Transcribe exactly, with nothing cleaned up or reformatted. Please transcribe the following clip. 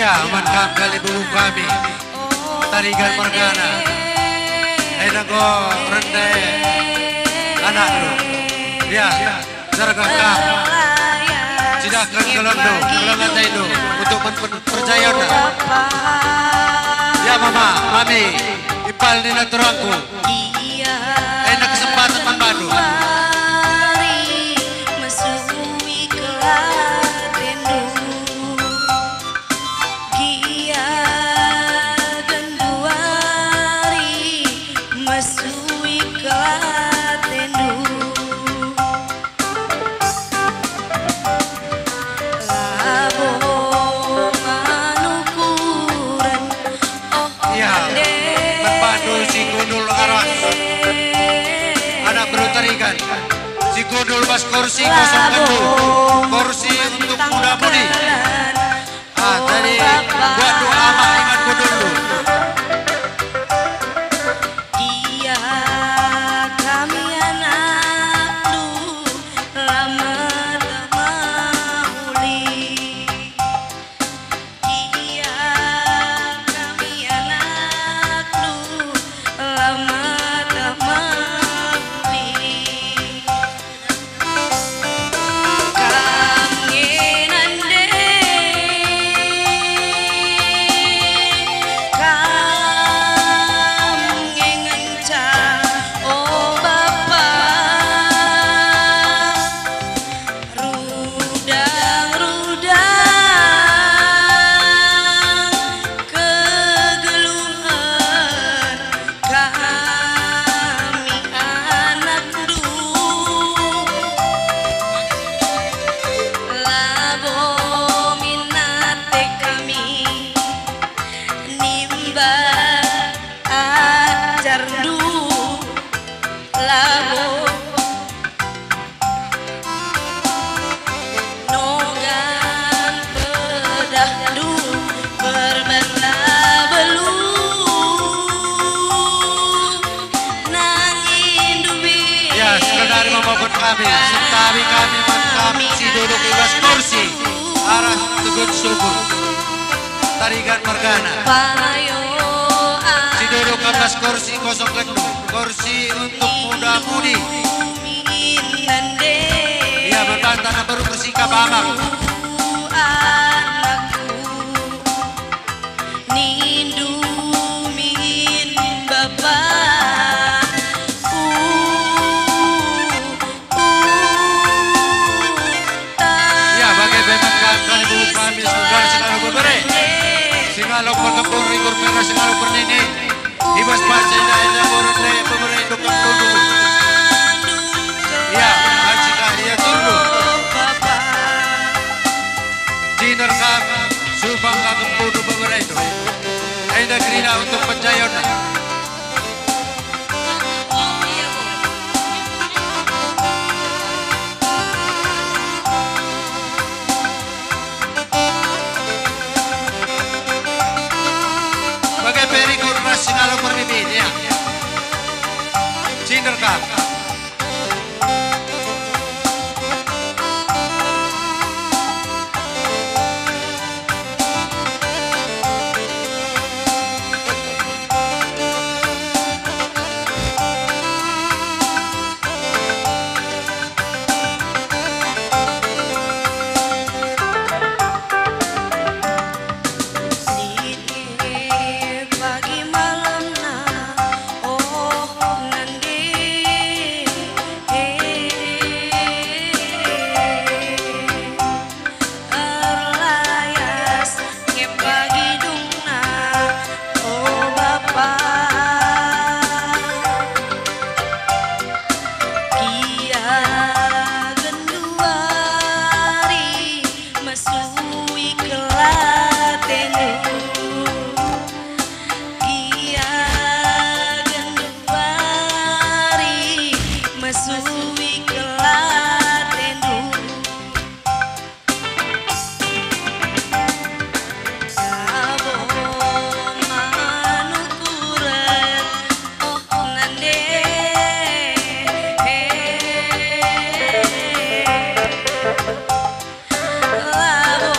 Ya, man kam kalimbubu kami, Tarigan mergana. Enda enggo rende anakndu. Ya, sergah kam. Cidahken kelengndu, keleng atendu untuk men-, men-, perjayonna. Ya, Mama, Mami, impal nina turangku. Enda kesempatan man bandu. Gia genduari mesui kelatendu. Labo manukuren, oh. Iya, ende. Merpadu si gundul arah anak beru Tarigan. Si gundul bas kursi kosong gendu. Kursi untuk muda-mudi. Ah, jadi buat doa mak ingat kudulndu. Ia kami anakndu, la meteh mehuli. Ia kami anakndu, la meteh mehuli. Kam nge nande, kam nge ngenca, o Bapa. Rudang-rudang kegeluhen kami anakndu. Labo minat kami nimbak ajarndu. Labo nogan pedahndu berbanta belu nangindu be. Ya, sekadari membangun kami, sentabi kami man kami si duduk i bas kursi arah Tegun Subur. Tarigan mergana. Payo si duduk i bas kursi kosong gendu, kursi untuk muda-mudi. Ia berbantah beru bersikap amak. Nindu min bapa. Uh, uh, ta. Ya, bage pe man kami, kami segar singalo bebere. Singalo perkempung, rikut merah, singalo pernini. I bas pace enda-enda boru ndai bebere dukap tundu. Ya, ancika ia turdu. Ciner kam, subang kagem pundu beberendu. Enda kerina untuk penjayonna. Bage pe rikut ras singalo perninin, ya. Ciner kam. Lit nge pagi malemna, oh, nande. Erlayas nge pagi dungna, oh, Bapa. Gia genduari mesui kelatendu. Gia genduari mesui kelatendu. Labo manukuren, oh, nande. Labo